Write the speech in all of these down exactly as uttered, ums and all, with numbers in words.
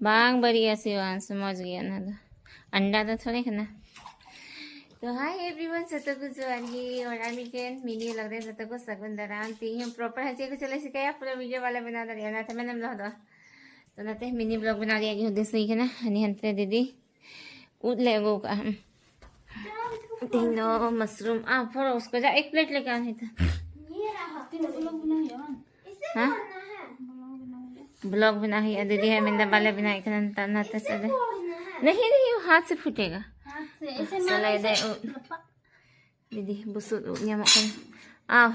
ᱵᱟᱝ ᱵᱟᱹᱲᱤᱡᱼᱟ ᱥᱤᱣᱟᱝᱥᱩ, ᱢᱚᱡᱽ ᱜᱮᱭᱟ ᱚᱱᱟ ᱫᱚ᱾ ᱟᱱᱰᱟ ᱫᱚ ᱛᱷᱚᱲᱮ ᱠᱟᱱᱟ᱾ ᱛᱚ ᱦᱟᱭ ᱮᱵᱷᱨᱤᱣᱟᱱ, ᱡᱚᱛᱚ ᱠᱚ ᱡᱚᱦᱟᱨ ᱜᱮ᱾ ᱚᱲᱟᱜ ᱢᱤᱫᱴᱮᱱ ᱢᱤᱱᱤ ᱵᱞᱚᱜ ᱨᱮ ᱡᱚᱛᱚ ᱠᱚ ᱥᱟᱹᱜᱩᱱ ᱫᱟᱨᱟᱢ᱾ ᱛᱮᱦᱮᱧ ᱦᱚᱸ ᱯᱨᱚᱯᱟᱨ ᱦᱟᱸᱜ ᱪᱮᱫ ᱠᱚ ᱪᱚᱞᱮ ᱪᱤᱠᱟᱹᱭᱟ, ᱯᱩᱨᱟᱹ ᱵᱷᱤᱰᱤᱭᱳ ᱵᱟᱞᱮ ᱵᱮᱱᱟᱣ ᱫᱟᱲᱮᱭᱟᱜᱼᱟ, ᱚᱱᱟᱛᱮ ᱢᱮᱱᱮᱢ ᱞᱚᱦᱚᱫᱚᱜᱼᱟ᱾ ᱛᱚ ᱚᱱᱟᱛᱮ ᱢᱤᱱᱤ ᱵᱞᱚᱜ ᱵᱮᱱᱟᱣ ᱨᱮᱭᱟᱜ ᱜᱮ ᱦᱩᱫᱤᱥ ᱦᱩᱭ ᱠᱟᱱᱟ᱾ ᱦᱟᱹᱱᱤ ᱦᱟᱱᱛᱮ ᱫᱤᱫᱤ ᱩᱫ ᱞᱮ ᱟᱹᱜᱩ ᱠᱟᱜᱼᱟ᱾ ᱦᱩᱸ᱾ ᱛᱮᱦᱮᱧ ᱫᱚ ᱢᱟᱥᱨᱩᱢ, ᱟᱯᱷᱚᱨ ᱩᱥᱠᱚ ᱡᱟ ᱮᱠ ᱯᱞᱮᱴ ᱞᱮᱠᱟ ᱦᱩᱭ ᱛᱷᱟ᱾ ᱛᱤᱱᱟᱹᱜ ᱵᱞᱚᱜ ᱵᱮᱱᱟᱣ ᱦᱩᱭᱩᱜᱼᱟ ᱵᱟᱝ? ᱦᱮᱸ? ᱵᱞᱚᱜ ᱵᱮᱱᱟᱣ ᱦᱩᱭᱩᱜᱼᱟ᱾ ᱵᱞᱚᱜ ᱵᱮᱱᱟᱣ ᱦᱩᱭᱩᱜᱼᱟ᱾ ᱫᱤᱫᱤ ᱦᱟᱸᱜ ᱢᱮᱱᱫᱟ ᱵᱟᱞᱮ ᱵᱮᱱᱟᱣᱮᱫ ᱠᱟᱱᱟ ᱱᱮᱛᱟᱨ ᱱᱟᱛᱮ ᱥᱮᱫ ᱨᱮ᱾ ᱱᱟᱦᱤ, ᱱᱟᱦᱤ, ᱦᱟᱛ ᱥᱮ ᱯᱷᱩᱴᱮᱜᱟ᱾ ᱦᱟᱛ ᱥᱮ, ᱮᱥᱮ ᱢᱟ ᱥᱟᱞᱟᱭ ᱮᱥᱮ ᱫᱟᱭ ᱩᱫ᱾ ᱨᱟᱯᱟᱜ᱾ ᱫᱤᱫᱤ, ᱵᱩᱥᱩᱵ ᱩᱫ ᱧᱟᱢᱚᱜ ᱠᱟᱱᱟ᱾ ᱟᱣ,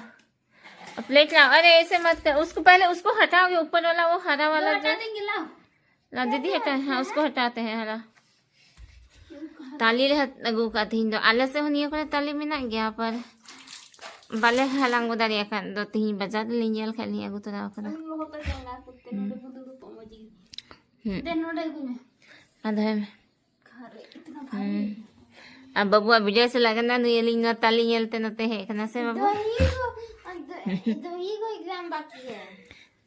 प्लेट लाओ। अरे, ऐसे मत कर, उसको पहले उसको हटाओगे, ऊपर वाला, वो हरा वाला जो। हटा देंगे, लाओ। ला दीदी, हटा, हाँ, उसको हटाते हैं, हरा। ताली ले हाथ लगू का तीन दो आले से होनी है, ताली में ना गया पर बाले हालांगो दारी अकान दो तीन बजा ले लिया, खाली अगु तो ना करना। हम लोग तो चंगा कुत्ते ने, हम्म। बुदुड़ को मजी। हम्म। दे नोडे गुमे। आधा है। ᱟᱨ ᱵᱟᱹᱵᱩᱣᱟᱜ ᱵᱷᱤᱰᱤᱭᱳ ᱥᱮ ᱞᱟᱜᱟᱱᱟ ᱱᱩᱭ ᱟᱹᱞᱤᱧ ᱱᱚᱣᱟ ᱛᱟᱞᱤ ᱧᱮᱞᱛᱮ ᱱᱚᱛᱮ ᱦᱮᱡ ᱠᱟᱱᱟ ᱥᱮ ᱵᱟᱹᱵᱩ? ᱫᱚᱦᱤ ᱠᱚ, ᱫᱚ-, ᱫᱚᱦᱤ ᱠᱚ ᱮᱠᱫᱚᱢ ᱵᱟᱠᱤ ᱦᱮ᱾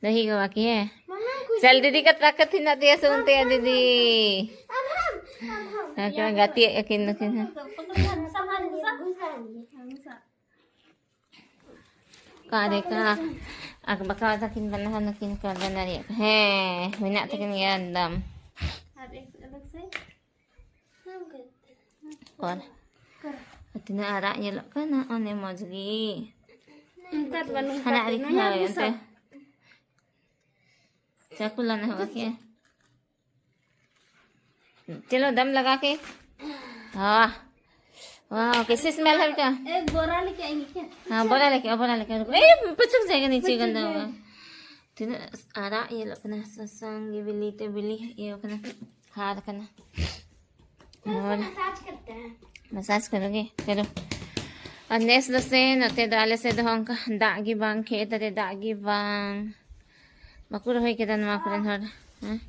ᱫᱚᱦᱤ ᱠᱚ ᱵᱟᱠᱤ ᱦᱮ? ᱢᱟᱢᱟ ᱠᱩᱪᱷ ᱪᱟᱞ ᱫᱤᱫᱤ ᱠᱟ ᱛᱟᱠᱟᱛ ᱦᱤᱱᱟ ᱛᱮᱭᱟ ᱥᱮ ᱩᱱᱛᱮᱭᱟ ᱫᱤᱫᱤ? ᱟᱢ, ᱟᱢ, ᱟᱢ, ᱟᱢ᱾ ᱦᱮᱸ, ᱠᱤᱱ ᱜᱟᱛᱮᱜ ᱟᱹᱠᱤᱱ ᱱᱩᱠᱤᱱ ᱦᱚᱸ᱾ ᱚᱠᱟ ᱨᱮ ᱠᱟ? ᱟᱨ ᱵᱟᱠᱟ ᱛᱟᱹᱠᱤᱱ ᱵᱟᱱᱟ ᱦᱚᱲ ᱱᱩᱠᱤᱱ ᱠᱚ ᱵᱟᱱᱟ ᱨᱮᱭᱟᱜ᱾ ᱦᱮᱸ, ᱢᱮᱱᱟᱜ ᱛᱟᱹᱠᱤᱱ ᱜᱮᱭᱟ ᱮᱠᱫᱚᱢ᱾ ᱟᱨ ᱮᱠ ᱟᱞᱟᱜᱽ ᱥᱮ? ᱚᱠᱟ ᱨᱮ? ᱛᱤᱱᱟᱹᱜ ᱟᱨᱟᱜ ᱧᱮᱞᱚᱜ ᱠᱟᱱᱟ, ᱚᱱᱮ ᱢᱚᱡᱽ ᱜᱮ᱾ ᱚᱱᱠᱟ ᱫᱚ ᱵᱟᱹᱱᱩᱜ ᱦᱟᱱᱟ ᱠᱟᱫᱟ᱾ ᱟᱨᱤᱡ ᱱᱚᱣᱟ ᱦᱳᱭ, ᱧᱮᱞ ᱚᱱᱛᱮ᱾ ᱢᱮᱥᱮ᱾ ᱪᱟᱠᱩ ᱞᱟᱱᱟ ᱦᱚᱸ ᱠᱮ? चलो, दम लगा के। हाँ, वाह, कैसी स्मेल है बेटा? एक बोरा लेके आएंगे क्या? हाँ, बोरा लेके आओ, बोरा लेके आओ। ए, पचक जाएगा नीचे, पचक गंदा जाएगा। होगा। तीनों आरा ये लोग ना ससंग, ये बिल्ली, तो बिल्ली, ये लोग ना हार करना। और मसाज करते हैं। मसाज करोगे? करो। और नेस दो से नते दो आले से दो अंका दाग ही बांग, खेत रे दाग ही बांग। ᱵᱟᱠᱚ ᱨᱚᱦᱚᱭ ᱠᱮᱫᱟ ᱱᱚᱣᱟ ᱠᱚᱨᱮᱱ ᱦᱚᱲ᱾ ᱦᱮᱸ?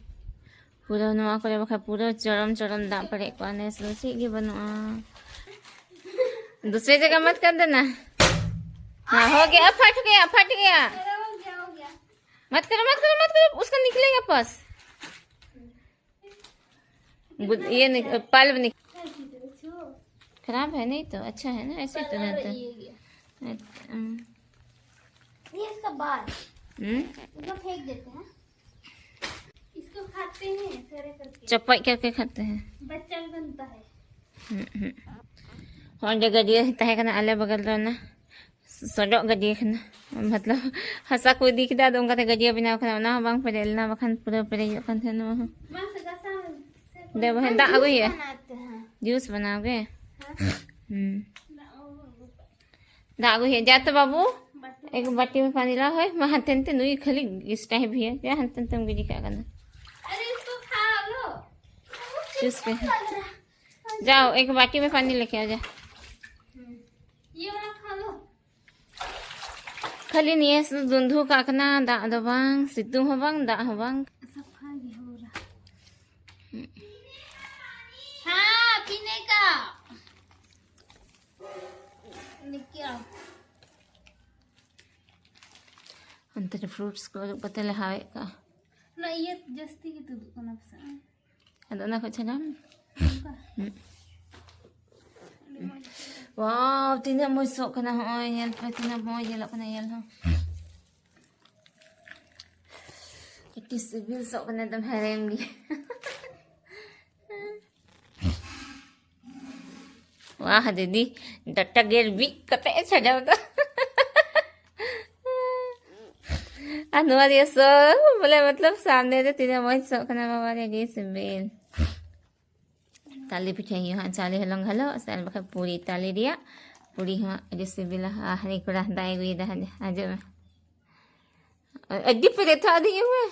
ᱯᱩᱨᱟᱹ ᱱᱚᱣᱟ ᱠᱚᱨᱮ ᱵᱟᱠᱷᱟᱡ ᱯᱩᱨᱟᱹ ᱪᱚᱨᱚᱢ ᱪᱚᱨᱚᱢ ᱫᱟᱜ ᱯᱮᱨᱮᱡ ᱠᱚᱜᱼᱟ, ᱱᱮᱥ ᱫᱚ ᱪᱮᱫ ᱜᱮ ᱵᱟᱹᱱᱩᱜᱼᱟ᱾ दूसरे जगह मत कर देना। हाँ, हो गया, अब फट गया, फट गया। मत करो, मत करो, मत करो, उसका निकलेगा पस। गुद- ये निक- पल्प निक- खराब है नहीं तो अच्छा है ना, ऐसे तो रहता है। हम्म। ये इसका बाल। हम्म। इसको फेंक देते हैं। इसको खाते हैं, ऐसे करके। चपाई करके खाते हैं। बच्चा भी बनता है। हम्म, हम्म। और जो गजिया तहे करना आले बगल रो ना, ᱥᱚᱰᱚᱜ ᱜᱟᱹᱰᱭᱟᱹ ᱠᱟᱱᱟ, ᱢᱚᱛᱞᱚᱵ ᱦᱟᱥᱟ ᱠᱚ ᱤᱫᱤ ᱠᱮᱫᱟ, ᱟᱫᱚ ᱚᱱᱠᱟᱛᱮ ᱜᱟᱹᱰᱭᱟᱹ ᱵᱮᱱᱟᱣ ᱠᱟᱱᱟ, ᱚᱱᱟ ᱦᱚᱸ ᱵᱟᱝ ᱯᱮᱨᱮᱡ ᱞᱮᱱᱟ, ᱵᱟᱠᱷᱟᱱ ᱯᱩᱨᱟᱹ ᱯᱮᱨᱮᱡᱚᱜ ᱠᱟᱱ ᱛᱟᱦᱮᱸᱱᱟ ᱱᱚᱣᱟ ᱦᱚᱸ᱾ ᱫᱮ ᱵᱟᱦᱮ, ᱫᱟᱜ ᱟᱹᱜᱩᱭ ᱦᱩᱭᱩᱜᱼᱟ᱾ ᱡᱩᱥ ᱵᱮᱱᱟᱣ ᱜᱮ᱾ ᱦᱩᱸ᱾ ᱫᱟᱜ ᱟᱹᱜᱩᱭ ᱦᱩᱭᱩᱜᱼᱟ᱾ ᱡᱟ ᱛᱚ ᱵᱟᱹᱵᱩ, ᱮᱠ ᱵᱟᱴᱤ ᱢᱮ ᱯᱟᱱᱤ ᱞᱟ ᱦᱳᱭ᱾ ᱢᱟ ᱦᱟᱱᱛᱮ ᱱᱟᱛᱮ ᱱᱩᱭ ᱠᱷᱟᱹᱞᱤ ᱜᱤᱥᱴᱟᱭ ᱵᱷᱤᱭᱟ, ᱡᱟ ᱦᱟᱱᱛᱮ ᱱᱟᱛᱮᱢ ᱜᱤᱰᱤ ᱠᱟᱜ ᱠᱟᱱᱟ᱾ ᱡᱩᱥ ᱯᱮ᱾ ᱡᱟᱣ, ᱮᱠ ᱵᱟᱴᱤ ᱢᱮ ᱯᱟᱱᱤ ᱞᱮᱠᱮ ᱟ ᱡᱟ᱾ ᱠᱷᱟᱹᱞᱤ ᱱᱤᱭᱟᱹ ᱥᱩᱫᱷᱩ ᱫᱩᱱᱫᱷᱩ ᱠᱟᱜ ᱠᱟᱱᱟ, ᱫᱟᱜ ᱫᱚ ᱵᱟᱝ, ᱥᱤᱛᱩᱝ ᱦᱚᱸ ᱵᱟᱝ, ᱫᱟᱜ ᱦᱚᱸ ᱵᱟᱝ᱾ ᱥᱟᱯᱷᱟ ᱜᱮ ᱦᱚᱨᱟ᱾ ᱦᱮᱸ, ᱯᱤᱱᱮ ᱠᱟ᱾ ᱱᱤᱠᱟ᱾ ᱚᱱᱛᱮ ᱨᱮ ᱯᱷᱨᱩᱴᱥ ᱠᱚ ᱩᱰᱩᱠ ᱠᱟᱛᱮ ᱞᱮ ᱦᱟᱣᱮᱫ ᱠᱟᱜᱼᱟ᱾ ᱚᱱᱟ ᱤᱭᱟᱹ ᱡᱟᱹᱥᱛᱤ ᱜᱮ ᱛᱩᱫᱩᱜ ᱠᱟᱱᱟ ᱯᱟᱥᱮ᱾ ᱟᱫᱚ ᱚᱱᱟ ᱠᱷᱚᱡ ᱪᱷᱟᱰᱟᱣ ᱢᱮ᱾ ᱱᱚᱝᱠᱟ᱾ ᱦᱩᱸ᱾ ᱣᱟᱣ, ᱛᱤᱱᱟᱹᱜ ᱢᱚᱡᱽ ᱥᱚᱜ ᱠᱟᱱᱟ᱾ ᱦᱚᱸᱜᱼᱚᱭ ᱧᱮᱞ ᱯᱮ, ᱛᱤᱱᱟᱹᱜ ᱢᱚᱡᱽ ᱧᱮᱞᱚᱜ ᱠᱟᱱᱟ ᱧᱮᱞ ᱦᱚᱸ᱾ ᱟᱹᱰᱤ ᱥᱤᱵᱤᱞ ᱥᱚᱜ ᱠᱟᱱᱟ, ᱮᱠᱫᱚᱢ ᱦᱮᱲᱮᱢ ᱜᱮ᱾ ᱣᱟᱦ ᱫᱤᱫᱤ, ᱰᱟᱴᱟ ᱜᱮᱨ ᱵᱤᱫ ᱠᱟᱛᱮ ᱮ ᱪᱷᱟᱰᱟᱣ ᱫᱟ᱾ ᱟᱨ ᱱᱚᱣᱟ ᱨᱮᱭᱟᱜ ᱥᱚ, ᱵᱚᱞᱮ, ᱢᱚᱛᱞᱚᱵ, ᱥᱟᱢᱱᱮ ᱨᱮ ᱛᱤᱱᱟᱹᱜ ᱢᱚᱡᱽ ᱥᱚᱜ ᱠᱟᱱᱟ, ᱵᱟᱵᱟ ᱨᱮ, ᱟᱹᱰᱤ ᱥᱤᱵᱤᱞ᱾ ᱛᱟᱞᱮ ᱯᱤᱴᱷᱟᱹ ᱦᱩᱭᱩᱜᱼᱟ ᱦᱟᱸᱜ, ᱪᱟᱣᱞᱮ ᱦᱚᱞᱚᱝ ᱜᱷᱟᱞᱚᱜ ᱥᱮ ᱟᱨ ᱵᱟᱠᱷᱟᱡ ᱯᱩᱨᱤ, ᱛᱟᱞᱮ ᱨᱮᱭᱟᱜ ᱯᱩᱨᱤ ᱦᱚᱸ ᱟᱹᱰᱤ ᱥᱤᱵᱤᱞᱟ᱾ ᱟᱦ, ᱦᱟᱹᱱᱤ ᱠᱚᱲᱟ ᱫᱟᱜ ᱮ ᱟᱹᱜᱩᱭᱮᱫᱟ, ᱦᱟᱸᱡᱮ, ᱟᱸᱡᱚᱢ ᱢᱮ᱾ ᱟᱹᱰᱤ ᱯᱮ ᱨᱮᱛᱷᱟ ᱟᱹᱫᱤᱧᱟ ᱢᱮ᱾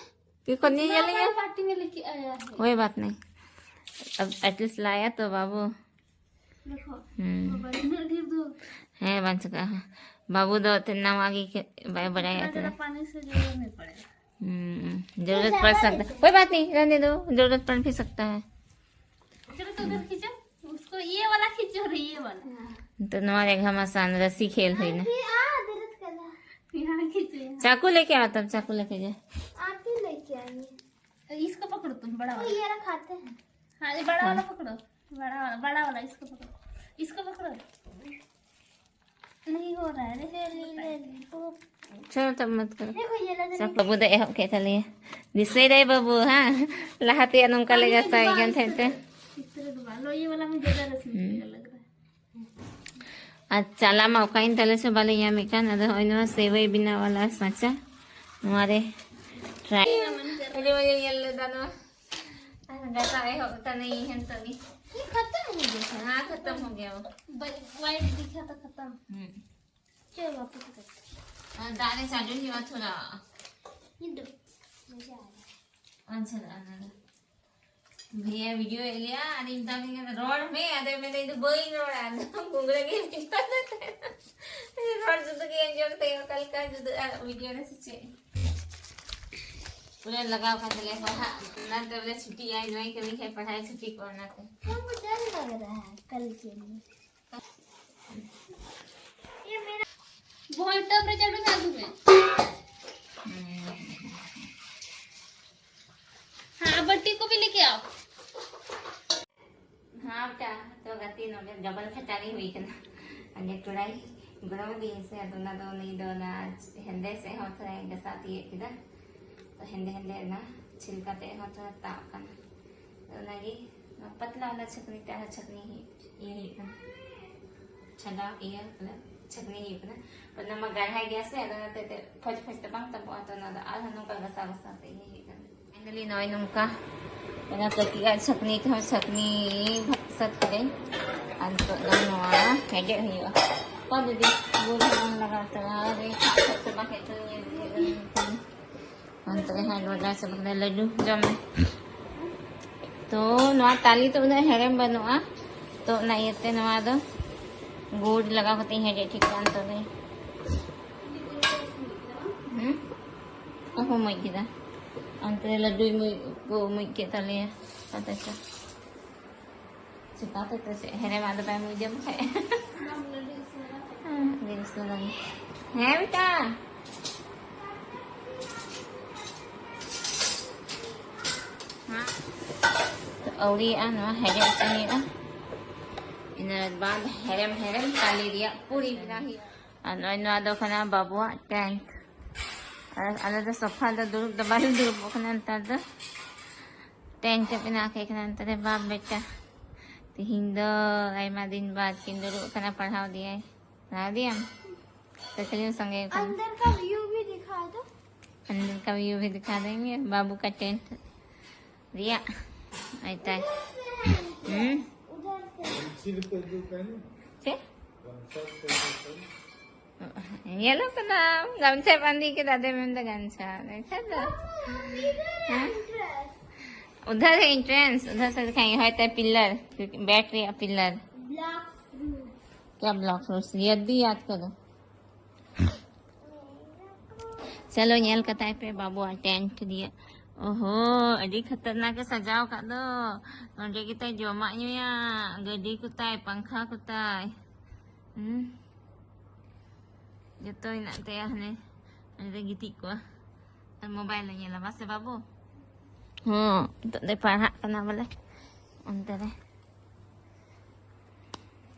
ᱠᱤ ᱠᱚ ᱧᱮᱧᱮᱞᱤᱧᱟ? बाटी में लेके आया है। कोई बात नहीं, अब एटलीस्ट लाया तो बाबू। देखो, हम्म। बाबा, इतना ढेर दो। ᱦᱮᱸ, ᱵᱟᱝ ᱪᱤᱠᱟᱹᱜᱼᱟ᱾ ᱵᱟᱹᱵᱩ ᱫᱚ ᱛᱮ ᱱᱟᱣᱟ ᱜᱮ ᱠᱷᱮ-, ᱵᱟᱭ ᱵᱟᱲᱟᱭᱟ ᱡᱟᱨᱟ ᱛᱚ᱾ पानी से जरूरत नहीं पड़ेगा। हम्म, जरूरत पड़ सकता है। कोई बात नहीं, रहने दो, जरूरत पड़ भी सकता है। चलो तो उधर खींचो, उसको ये वाला खींचो और ये वाला। तो नवा एक घमासान रस्सी खेल हुई ना। यहाँ खींचो, यहाँ। चाकू लेके आओ, तब चाकू लेके जाए। आप ही लेके आइए। इसको पकड़ो तुम, बड़ा वाला। ये रखाते हैं। हाँ, ये बड़ा वाला पकड़ो। बड़ा वाला, बड़ा वाला, इसको पकड़ो। इसको पकड़ो। नहीं हो रहा है। देखो, ये ले, ले, ले, वो। छोड़ो, तब मत करो। देखो, ये लग रही है। ᱵᱟᱹᱵᱩ ᱫᱚ ᱮᱦᱚᱵ ᱠᱮᱫ ᱛᱟᱞᱮᱭᱟ᱾ ᱫᱤᱥᱟᱹᱭ ᱫᱟᱭ ᱵᱟᱹᱵᱩ, ᱦᱮᱸ? ᱞᱟᱦᱟ ᱛᱮᱭᱟᱜ ᱱᱚᱝᱠᱟ ᱞᱮ ᱜᱟᱥᱟᱣᱮᱫ ᱠᱟᱱ ᱛᱟᱦᱮᱸ ᱛᱮ᱾ ᱪᱤᱛᱨᱚ ᱫᱚ ᱵᱟᱝ, ᱞᱚ, ᱤᱭᱟᱹ ᱣᱟᱞᱟ ᱢᱩᱡᱷᱮ ᱡᱟᱫᱟ ᱨᱟᱥᱢᱤ ᱦᱩᱸ᱾ ᱞᱮᱠᱟ ᱞᱟᱜ ᱨᱟᱦᱟ ᱦᱟᱭ᱾ ᱟᱨ ᱪᱟᱞᱟ ᱢᱟ ᱚᱠᱟᱭᱮᱱ ᱛᱟᱞᱮ ᱪᱚ, ᱵᱟᱞᱮ ᱧᱟᱢᱮᱫ ᱠᱟᱱ᱾ ᱟᱫᱚ ᱦᱚᱸᱜᱼᱚᱭ ᱱᱚᱣᱟ ᱥᱮᱣᱟᱭ ᱵᱮᱱᱟᱣ ᱣᱟᱞᱟ ᱥᱟᱸᱪᱟ, ᱱᱚᱣᱟ ᱨᱮ ᱴᱨᱟᱭ᱾ ᱟᱹᱰᱤ ᱢᱚᱡᱽ ᱤᱧ ᱧᱮᱞ ᱞᱮᱫᱟ ᱱᱚᱣᱟ᱾ ᱟᱨ ᱜᱟᱥᱟᱣ ᱮᱦᱚᱵ ᱠᱟᱹᱱᱟᱹᱧ ᱤᱧ ᱦᱚᱸ ᱱᱤᱛᱚᱜ ᱜᱮ᱾ ये खत्म हो गया था। हाँ, खत्म हो गया वो। ब-, वाइट दिखा था खत्म। हम्म। चलो वापस करते हैं। हाँ, दाने चालू ही हुआ थोड़ा। ये दो। मजा आ रहा है। अच्छा, आना दो। भैया वीडियो ले लिया, अरे इनका भी कहते, "रोड में," अरे मैंने इधर बोई रोड आ, घुंगड़ा के वीडियो। रोड जुदो के एंजॉय करते हो, कल का जुदो, आ, वीडियो ने सच्चे। पूरा लगा हुआ था, ले पढ़ा, ना तो बोले छुट्टी आई, नहीं कभी खाए पढ़ाई छुट्टी को ना थे। हमको डर लग रहा है कल के लिए। ये मेरा बहुत टफ रिजल्ट था तुम्हें। हाँ, अब बट्टी को भी लेके आओ। हाँ बेटा, तो ᱜᱟᱛᱮ ᱱᱚᱰᱮ ᱰᱚᱵᱚᱞ ᱠᱷᱟᱴᱟᱱᱤ ᱦᱩᱭ ᱠᱟᱱᱟ᱾ ᱟᱜᱮ ᱠᱚᱲᱟᱭ ᱜᱚᱲᱚ ᱟᱹᱫᱤᱧᱟ ᱥᱮ, ᱟᱫᱚ ᱚᱱᱟ ᱫᱚ ᱱᱩᱭ ᱫᱚ ᱚᱱᱟ ᱦᱮᱸᱫᱮ ᱥᱮᱫ ᱦᱚᱸ ᱛᱷᱚᱲᱟᱭ ᱜᱟᱥᱟᱣ ᱛᱤᱭᱟᱹᱜ ᱠᱮᱫᱟ᱾ ᱛᱚ ᱦᱮᱸᱫᱮ ᱦᱮᱸᱫᱮ ᱚᱱᱟ ᱪᱷᱤᱞᱠᱟ ᱛᱮ ᱦᱚᱸ ᱛᱷᱚᱲᱟ ᱛᱟᱵ ᱠᱟᱱᱟ᱾ ᱛᱚ ᱚᱱᱟᱜᱮ ᱱᱚᱣᱟ ᱯᱟᱛᱞᱟ ᱚᱱᱟ ᱪᱷᱟᱹᱠᱱᱤ ᱛᱮ ᱟᱨᱦᱚᱸ ᱪᱷᱟᱹᱠᱱᱤ ᱦᱩᱭᱩᱜ, ᱤᱭᱟᱹ ᱦᱩᱭᱩᱜ ᱠᱟᱱᱟ᱾ ᱪᱷᱟᱰᱟᱣ ᱤᱭᱟᱹ ᱢᱚᱛᱞᱚᱵ ᱪᱷᱟᱹᱠᱱᱤ ᱦᱩᱭᱩᱜ ᱠᱟᱱᱟ᱾ ᱚᱱᱟ ᱢᱟ ᱜᱟᱲᱦᱟ ᱜᱮᱭᱟ ᱥᱮ, ᱟᱫᱚ ᱚᱱᱟᱛᱮ ᱛᱮ ᱯᱷᱚᱪ ᱯᱷᱚᱪ ᱛᱮ ᱵᱟᱝ ᱛᱟᱵᱚᱜᱼᱟ, ᱛᱚ ᱚᱱᱟ ᱫᱚ ᱟᱨᱦᱚᱸ ᱱᱚᱝᱠᱟ ᱜᱷᱟᱥᱟᱣ ᱜᱷᱟᱥᱟᱣ ᱛᱮ ᱤᱭᱟᱹ ᱦᱩᱭᱩᱜ ᱠᱟᱱᱟ᱾ ᱯᱷᱟᱭᱱᱟᱞᱤ ᱱᱚᱜᱼᱚᱭ ᱱᱚᱝᱠᱟ ᱚᱱᱟ ᱠᱟᱹᱴᱤᱡ ᱟᱜ ᱪᱷᱟᱹᱠᱱᱤ ᱛᱮᱦᱚᱸ ᱪᱷᱟᱹᱠᱱᱤ ᱥᱟᱹᱛ ᱠᱮᱫᱟᱹᱧ᱾ ᱟᱨ ᱱᱤᱛᱚᱜ ᱫᱚ ᱱᱚᱣᱟ ᱦᱮᱰᱮᱡ ᱦᱩᱭᱩᱜᱼᱟ᱾ ᱚᱠᱟ ᱫᱤᱫᱤ ᱜᱩᱲ ᱦᱚᱸ ᱵᱟᱝ ᱞᱟᱜᱟᱣ ᱛᱟᱢᱟ, ᱟᱨ ᱠᱷᱟᱜ ᱠᱷᱟᱜ ᱪᱟᱵᱟ ᱠᱮᱫ ᱛᱟᱹᱞᱤᱧᱟ ᱫᱤᱫᱤ ᱫᱚ᱾ ᱚᱱᱛᱮ ᱨᱮ ᱦᱟᱸᱜ ᱜᱚᱰᱟ ᱪᱟᱵᱟ ᱠᱮᱫᱟ, ᱞᱟᱹᱰᱩ ᱡᱚᱢ ᱢᱮ᱾ ᱛᱚ ᱱᱚᱣᱟ ᱛᱟᱞᱮ ᱫᱚ ᱩᱱᱟᱹᱜ ᱦᱮᱲᱮᱢ ᱵᱟᱹᱱᱩᱜᱼᱟ, ᱛᱚ ᱚᱱᱟ ᱤᱭᱟᱹᱛᱮ ᱱᱚᱣᱟ ᱫᱚ ᱜᱩᱲ ᱞᱟᱜᱟᱣ ᱠᱟᱛᱮ ᱤᱧ ᱦᱮᱰᱮᱡ ᱴᱷᱤᱠ ᱠᱟᱜᱼᱟ ᱱᱤᱛᱚᱜ ᱫᱚ᱾ ᱦᱩᱸ? ᱚᱠᱚᱭ ᱠᱚ ᱢᱩᱡ ᱠᱮᱫᱟ? ᱚᱱᱛᱮ ᱨᱮ ᱞᱟᱹᱰᱩᱭ ᱢᱩᱡ ᱠᱚ ᱢᱩᱡ ᱠᱮᱫ ᱛᱟᱞᱮᱭᱟ᱾ ᱟᱯᱮ ᱠᱚ ᱪᱤᱠᱟᱹᱛᱮ ᱛᱚ ᱪᱮᱫ ᱦᱮᱲᱮᱢᱟᱜ ᱫᱚ ᱵᱟᱭ ᱢᱩᱡᱟ ᱵᱟᱠᱷᱟᱡ᱾ ᱦᱮᱸ, ᱡᱤᱱᱤᱥ ᱫᱚ ᱵᱟᱝ᱾ ᱦᱮᱸ ᱵᱮᱴᱟ᱾ ᱦᱮᱸ᱾ ᱛᱚ ᱟᱹᱣᱨᱤᱭᱟᱜᱼᱟ, ᱱᱚᱣᱟ ᱦᱮᱰᱮᱡ ᱦᱚᱪᱚ ᱦᱩᱭᱩᱜᱼᱟ᱾ ᱤᱱᱟᱹ ᱵᱟᱫ ᱦᱮᱨᱮᱢ ᱦᱮᱨᱮᱢ ᱛᱟᱞᱮ ᱨᱮᱭᱟᱜ ᱯᱩᱨᱤ ᱵᱮᱱᱟᱣ ᱦᱩᱭᱩᱜᱼᱟ᱾ ᱟᱨ ᱱᱚᱜᱼᱚᱭ ᱱᱚᱣᱟ ᱫᱚ ᱠᱟᱱᱟ ᱵᱟᱵᱩᱣᱟᱜ ᱴᱮᱱᱴ᱾ ᱟᱨ ᱟᱞᱮ ᱫᱚ ᱥᱳᱯᱷᱟ ᱨᱮ ᱫᱩᱲᱩᱵ ᱫᱚ ᱵᱟᱞᱮ ᱫᱩᱲᱩᱵᱚᱜ ᱠᱟᱱᱟ ᱱᱮᱛᱟᱨ ᱫᱚ᱾ ᱴᱮᱱᱴ ᱮ ᱵᱮᱱᱟᱣ ᱠᱮᱫ ᱠᱟᱱᱟ ᱱᱮᱛᱟᱨ ᱵᱟᱯ ᱵᱮᱴᱟ᱾ ᱛᱤᱦᱤᱧ ᱫᱚ ᱟᱭᱢᱟ ᱫᱤᱱ ᱵᱟᱫ ᱠᱤᱱ ᱫᱩᱲᱩᱵ ᱠᱟᱱᱟ, ᱯᱟᱲᱦᱟᱣ ᱫᱤᱭᱟᱭ᱾ ᱯᱟᱲᱦᱟᱣ ᱫᱤᱭᱟᱢ? ᱛᱚ ᱠᱷᱟᱹᱞᱤ ᱥᱚᱸᱜᱮ ᱠᱟᱱᱟ᱾ अंदर का व्यू भी दिखा दो। अंदर का व्यू भी दिखा देंगे, बाबू का टेंट। रिया, ᱟᱭᱛᱟᱭ᱾ ᱦᱩᱸ? ᱪᱮᱫ? ᱧᱮᱞᱚᱜ ᱠᱟᱱᱟ, ᱜᱟᱢᱪᱷᱟ ᱵᱟᱸᱫᱮ ᱠᱮᱫᱟ, ᱟᱫᱚᱭ ᱢᱮᱱᱫᱟ ᱜᱟᱢᱪᱷᱟ᱾ ᱮᱱᱠᱷᱟᱱ ᱫᱚ, ᱦᱮᱸ? उधर है एंट्रेंस, उधर से दिखाएंगे। ᱦᱳᱭ ᱛᱟᱭ ᱯᱤᱞᱟᱨ, ᱵᱮᱴ ᱨᱮᱭᱟᱜ ᱯᱤᱞᱟᱨ᱾ क्या ब्लॉक फ्रूट्स? ये भी याद करो। चलो, ᱧᱮᱞ ᱠᱟᱛᱟᱭ ᱯᱮ ᱵᱟᱵᱩᱣᱟᱜ ᱴᱮᱱᱴ ᱫᱤᱭᱮ᱾ ᱚᱦᱚ, ᱟᱹᱰᱤ ᱠᱷᱟᱛᱟᱨᱱᱟᱠ ᱮ ᱥᱟᱡᱟᱣ ᱟᱠᱟᱫ ᱫᱚ᱾ ᱱᱚᱸᱰᱮ ᱜᱮᱛᱟᱭ ᱡᱚᱢᱟᱜ ᱧᱩᱭᱟ, ᱜᱟᱹᱰᱤ ᱠᱚᱛᱟᱭ, ᱯᱟᱝᱠᱷᱟ ᱠᱚᱛᱟᱭ᱾ ᱦᱩᱸ? ᱡᱚᱛᱚ ᱦᱮᱱᱟᱜ ᱛᱟᱭᱟ ᱦᱟᱱᱮ᱾ ᱩᱱᱤ ᱫᱚᱭ ᱜᱤᱛᱤᱡ ᱠᱚᱜᱼᱟ᱾ ᱟᱨ ᱢᱳᱵᱟᱭᱤᱞ ᱮ ᱧᱮᱞᱟ, ᱵᱟᱥᱮ ᱵᱟᱵᱩ? ᱦᱚᱸ, ᱱᱤᱛᱚᱜ ᱫᱚᱭ ᱯᱟᱲᱦᱟᱜ ᱠᱟᱱᱟ ᱵᱚᱞᱮ᱾ ᱚᱱᱛᱮ ᱨᱮ᱾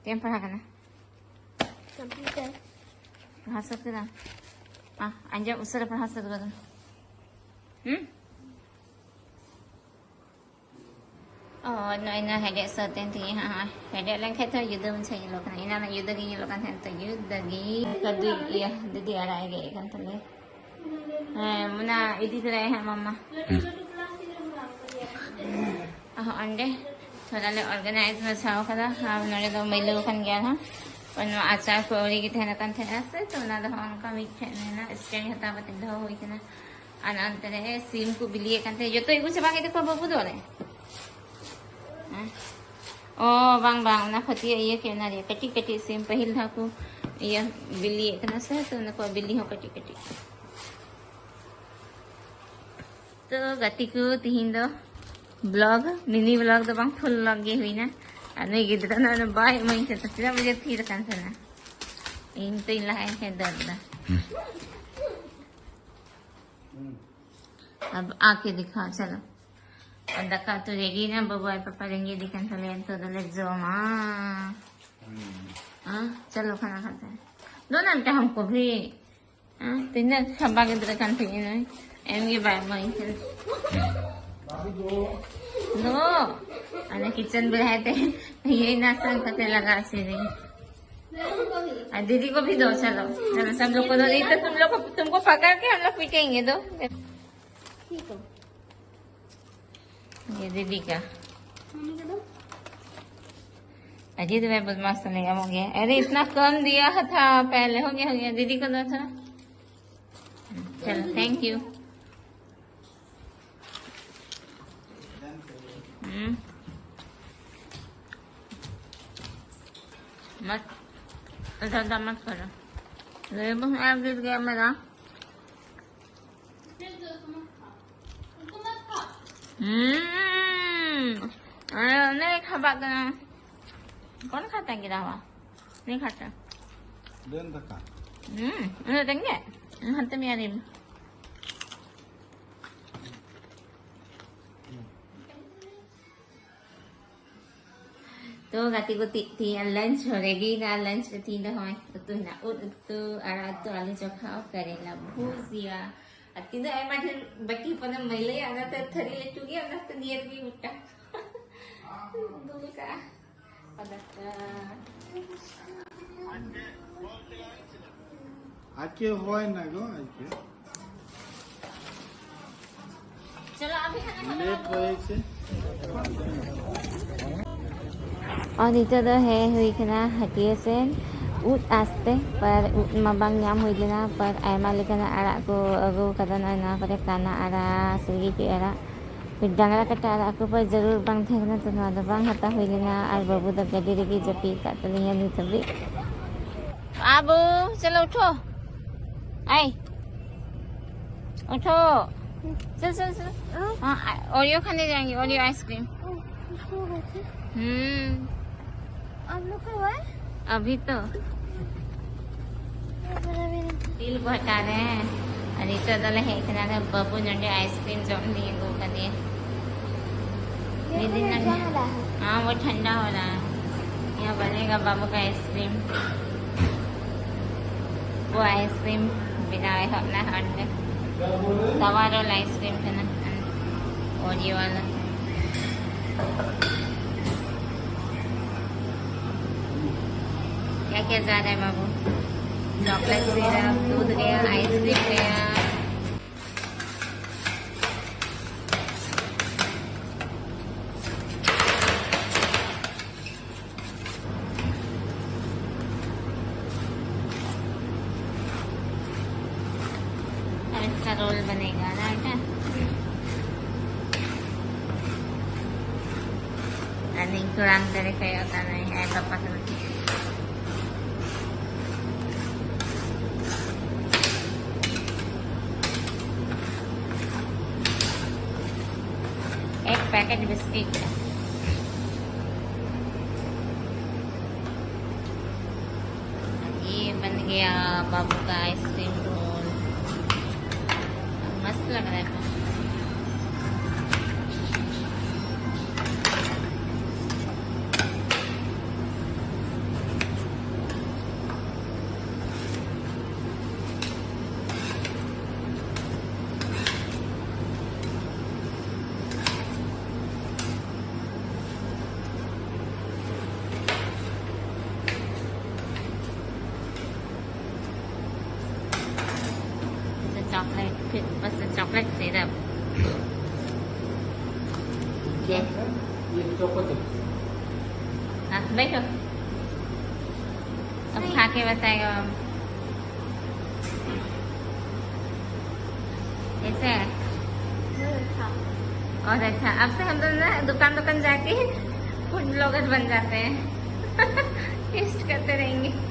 ᱪᱮᱫ ᱮᱢ ᱯᱟᱲᱦᱟᱜ ᱠᱟᱱᱟ? कंप्यूटर। ᱯᱟᱲᱦᱟᱣ ᱥᱟᱹᱛ ᱠᱮᱫᱟᱢ? ᱟ, ᱟᱸᱡᱚᱢ ᱩᱥᱟᱹᱨᱟ ᱯᱟᱲᱦᱟᱣ ᱥᱟᱹᱛ ᱠᱟᱫᱟᱢ? ᱦᱩᱸ? ᱚ, ᱱᱚᱜᱼᱚᱭ ᱱᱚᱣᱟ ᱦᱮᱰᱮᱡ ᱥᱟᱹᱛ ᱮᱱ ᱛᱤᱧᱟᱹ ᱦᱟᱸᱜ᱾ ᱦᱚᱸᱜᱼᱚᱭ ᱦᱮᱰᱮᱡ ᱞᱮᱱᱠᱷᱟᱡ ᱛᱚ ᱡᱩᱫᱟᱹ ᱢᱟᱪᱷᱟ ᱧᱮᱞᱚᱜ ᱠᱟᱱᱟ᱾ ᱮᱱᱟᱱ ᱡᱩᱫᱟᱹ ᱜᱮ ᱧᱮᱞᱚᱜ ᱠᱟᱱ ᱛᱟᱦᱮᱸᱫ, ᱱᱤᱛᱚᱜ ᱡᱩᱫᱟᱹ ᱜᱮ᱾ ᱠᱟᱹᱫᱩ ᱤᱭᱟᱹ, ᱫᱤᱫᱤ ᱟᱲᱟᱜ ᱮ ᱜᱮᱫ ᱮᱫ ᱠᱟᱱ ᱛᱟᱞᱮᱭᱟ᱾ ᱦᱮᱸ, ᱚᱱᱟ ᱤᱫᱤ ᱛᱚᱨᱟᱭᱟ ᱦᱟᱸᱜ ᱢᱟᱢᱟ᱾ ᱦᱚᱸ, ᱚᱸᱰᱮ ᱛᱷᱚᱲᱟ ᱞᱮ ᱚᱨᱜᱟᱱᱟᱭᱤᱡᱽ ᱢᱟᱪᱷᱟᱣ ᱠᱟᱫᱟ᱾ ᱟᱨ ᱱᱚᱰᱮ ᱫᱚ ᱢᱟᱹᱭᱞᱟᱹ ᱟᱠᱟᱱ ᱜᱮᱭᱟ ᱦᱟᱸᱜ᱾ ᱱᱚᱣᱟ ᱟᱪᱟᱨ ᱠᱚ ᱟᱹᱣᱲᱤ ᱜᱮ ᱛᱟᱦᱮᱱ ᱠᱟᱱ ᱛᱟᱦᱮᱸᱱᱟ ᱥᱮ, ᱛᱚ ᱚᱱᱟ ᱫᱚ ᱦᱚᱸᱜᱼᱚ ᱱᱚᱝᱠᱟ ᱢᱤᱫᱴᱷᱮᱱ ᱢᱮᱱᱟᱜᱼᱟ, ᱥᱴᱮᱱᱰ ᱦᱟᱛᱟᱣ ᱠᱟᱛᱮ ᱫᱚᱦᱚ ᱦᱩᱭ ᱠᱟᱱᱟ᱾ ᱟᱨ ᱚᱱᱛᱮ ᱨᱮ ᱥᱤᱢ ᱠᱚ ᱵᱤᱞᱤᱭᱮᱫ ᱠᱟᱱ ᱛᱟᱦᱮᱸᱫ, ᱡᱚᱛᱚ ᱜᱮᱠᱚ ᱪᱟᱵᱟ ᱠᱮᱫ ᱛᱟᱠᱚᱣᱟ ᱵᱟᱹᱵᱩ ᱫᱚ ᱚᱱᱮ᱾ ᱦᱮᱸ? ᱚ, ᱵᱟᱝ, ᱵᱟᱝ, ᱚᱱᱟ ᱯᱷᱟᱹᱛᱭᱟᱹᱜ ᱤᱭᱟᱹ ᱠᱮᱫ, ᱚᱱᱟ ᱨᱮᱭᱟᱜ ᱠᱟᱹᱴᱤᱡ ᱠᱟᱹᱴᱤᱡ ᱥᱤᱢ ᱯᱟᱹᱦᱤᱞ ᱫᱷᱟᱣ ᱠᱚ ᱤᱭᱟᱹ ᱵᱤᱞᱤᱭᱮᱫ ᱠᱟᱱᱟ ᱥᱮ, ᱛᱚ ᱚᱱᱟ ᱠᱚ ᱵᱤᱞᱤ ᱦᱚᱸ ᱠᱟᱹᱴᱤᱡ ᱠᱟᱹᱴᱤᱡ᱾ ᱛᱚ ᱜᱟᱛᱮ ᱠᱚ, ᱛᱤᱦᱤᱧ ᱫᱚ ᱵᱞᱚᱜ, ᱢᱤᱱᱤ ᱵᱞᱚᱜ ᱫᱚ ᱵᱟᱝ, ᱯᱷᱩᱞ ᱵᱞᱚᱜ ᱜᱮ ᱦᱩᱭᱱᱟ᱾ ᱟᱨ ᱱᱩᱭ ᱜᱤᱫᱽᱨᱟᱹ ᱫᱚ ᱵᱟᱭ ᱤᱢᱟᱹᱧ ᱠᱟᱱᱟ, ᱛᱤᱱᱟᱹᱜ ᱵᱟᱡᱮ ᱛᱷᱤᱨ ᱟᱠᱟᱱ ᱛᱟᱦᱮᱱᱟ᱾ ᱤᱧ ᱛᱚᱧ ᱞᱟᱦᱟᱭᱮᱱ ᱠᱷᱟᱱ ᱫᱟᱹᱲ ᱮᱫᱟ᱾ अब आके दिखाओ, चलो। ᱟᱨ ᱫᱟᱠᱟ ᱩᱛᱩ ᱨᱮᱰᱤᱭᱮᱱᱟ, ᱵᱟᱵᱟ ᱟᱨ ᱯᱟᱯᱟ ᱨᱮᱸᱜᱮᱡ ᱟᱠᱟᱱ ᱛᱟᱞᱮᱭᱟ, ᱱᱤᱛᱚᱜ ᱫᱚᱞᱮ ᱡᱚᱢᱟ᱾ ᱦᱮᱸ, ᱪᱚᱞᱚ ᱠᱷᱟᱱᱟ ᱠᱷᱟᱛᱮ᱾ ᱫᱚ ᱱᱟᱱᱴᱟ ᱦᱟᱢᱠᱳ ᱵᱷᱤ᱾ ᱦᱮᱸ, ᱛᱤᱱᱟᱹᱜ ᱠᱷᱟᱵᱟ ᱜᱤᱫᱽᱨᱟᱹ ᱠᱟᱱ ᱛᱤᱧᱟᱹ ᱱᱩᱭ᱾ ᱮᱢ ᱜᱮ ᱵᱟᱭ ᱮᱢᱟᱹᱧ ᱠᱟᱱᱟ᱾ ᱫᱚ, ᱟᱞᱮ ᱠᱤᱪᱮᱱ ᱵᱮᱲᱦᱟᱭ ᱛᱮ ᱤᱭᱟᱹᱭ ᱱᱟᱥᱟᱝ ᱠᱟᱛᱮ ᱞᱟᱜᱟ ᱥᱮᱨᱮᱧ᱾ और दीदी को भी दो, चलो। चलो, सब लोग को दो, नहीं तो तुम लोग को, तुमको पकड़ के हम लोग पीटेंगे, दो। ये दीदी का। मम्मी को दो। अजीत भाई बदमाश तो नहीं, हो गया। अरे, इतना कम दिया था पहले, हो गया, हो गया। दीदी को दो थोड़ा। चलो, थैंक यू। हम्म। मत, ज़्यादा मत करो। ये बस, आप गिर गया मेरा। हम्म। अरे, नहीं खा पाते हैं। कौन खाता है गिरा हुआ? नहीं खाता। देन धक्का। हम्म, अरे, देंगे। हाथ में आ रही। ᱛᱚ ᱜᱟᱛᱮ ᱠᱚ, ᱛᱤ-, ᱛᱤᱦᱤᱧᱟᱜ ᱞᱟᱧᱪ ᱦᱚᱸ ᱨᱮᱰᱤᱭᱮᱱᱟ᱾ ᱞᱟᱧᱪ ᱨᱮ ᱛᱤᱦᱤᱧ ᱫᱚ ᱦᱚᱸᱜᱼᱚᱭ ᱩᱛᱩ ᱦᱮᱱᱟᱜ, ᱩᱫ ᱩᱛᱩ, ᱟᱲᱟᱜ ᱩᱛᱩ, ᱟᱹᱞᱩ ᱪᱚᱠᱷᱟ, ᱠᱟᱨᱮᱞᱟ ᱵᱷᱩᱡᱤᱭᱟ᱾ ᱟᱨ ᱛᱤᱱᱟᱹᱜ ᱟᱭᱢᱟ ᱰᱷᱮᱨ ᱵᱟᱹᱴᱤ ᱦᱚᱯᱚᱱᱮᱢ ᱢᱟᱹᱭᱞᱟᱹᱭᱟ, ᱚᱱᱟᱛᱮ ᱛᱷᱟᱹᱨᱤ ᱞᱟᱹᱴᱩ ᱜᱮᱭᱟ, ᱚᱱᱟᱛᱮ ᱱᱤᱭᱟᱹ ᱨᱮᱜᱮ ᱜᱚᱴᱟ ᱫᱩᱞ ᱠᱟᱜᱼᱟ᱾ ᱟᱫᱚ, ᱟᱡ ᱠᱮ ᱦᱚᱭ ᱱᱟ ᱜᱚ, ᱟᱡ ᱠᱮ᱾ ᱪᱚᱞᱚ, ᱟᱵᱷᱤ ᱠᱷᱟᱱᱟ ᱞᱮᱴ ᱦᱚᱭ ᱥᱮ᱾ ᱟᱨ ᱱᱤᱛᱚᱜ ᱫᱚ ᱦᱮᱡ ᱦᱩᱭ ᱠᱟᱱᱟ ᱦᱟᱹᱴᱤᱭᱟᱹ ᱥᱮᱱ ᱩᱫ ᱟᱥᱛᱮ, ᱯᱟᱨ ᱩᱫ ᱢᱟ ᱵᱟᱝ ᱧᱟᱢ ᱦᱩᱭ ᱞᱮᱱᱟ, ᱯᱟᱨ ᱟᱭᱢᱟ ᱞᱮᱠᱟᱱᱟᱜ ᱟᱲᱟᱜ ᱠᱚ ᱟᱹᱜᱩ ᱠᱟᱫᱟ᱾ ᱱᱚᱜᱼᱚᱭ ᱱᱚᱣᱟ ᱠᱚᱨᱮ ᱠᱟᱱᱟ ᱟᱲᱟᱜ, ᱥᱤᱨᱜᱤᱴᱤ ᱟᱲᱟᱜ, ᱯᱷᱤᱨ ᱰᱟᱝᱨᱟ ᱠᱟᱴᱟ ᱟᱲᱟᱜ ᱠᱚ, ᱯᱟᱨ ᱡᱟᱹᱨᱩᱲ ᱵᱟᱝ ᱛᱟᱦᱮᱸ ᱠᱟᱱᱟ, ᱛᱚ ᱱᱚᱣᱟ ᱫᱚ ᱵᱟᱝ ᱦᱟᱛᱟᱣ ᱦᱩᱭ ᱞᱮᱱᱟ᱾ ᱟᱨ ᱵᱟᱹᱵᱩ ᱫᱚ ᱜᱟᱹᱰᱤ ᱨᱮᱜᱮ ᱡᱟᱹᱯᱤᱫ ᱠᱟᱜ ᱛᱟᱹᱞᱤᱧᱟ ᱱᱤᱛ ᱦᱟᱹᱵᱤᱡ᱾ ᱟᱵᱚ, ᱪᱚᱞᱚ ᱩᱴᱷᱚ᱾ ᱟᱭ। उठो। चल, चल, चल। हाँ? हाँ, आ-, ओरियो खाने जाएंगे, ओरियो आइसक्रीम। ओ, इसको हो गया? हम्म। आप लोग का हुआ है? अभी तो। ये बड़ा भी नहीं। तिल को हटा रहे हैं। अरे, चलो, ले, इतना ना, बाबू नंडे आइसक्रीम जो हम लिए, वो कर दिए। ये दिन लग गया। हाँ, वो ठंडा हो रहा है। यहाँ बनेगा बाबू का आइसक्रीम। वो आइसक्रीम बनाए हो ना अंडे। तवा रोल आइसक्रीम है ना, और ये वाला। क्या क्या जा रहा है बाबू? चॉकलेट सिरप, दूध गया, आइसक्रीम गया। अब इसका रोल बनेगा ना बेटा। Running kurang dari kayak tanah ya, apa? एक पैकेट बिस्किट। ये बन गया बाबू का आइसक्रीम रोल। मस्त लग रहा है। चॉकलेट, फिर ऊपर से चॉकलेट सिरप। ये चोको चिप्स। हाँ, बैठो। अब खा के बताएगा बाबू। कैसे है? बहुत अच्छा। अब से हम दोनों ना दुकान दुकान जाके फूड ब्लॉगर बन जाते हैं। टेस्ट करते रहेंगे।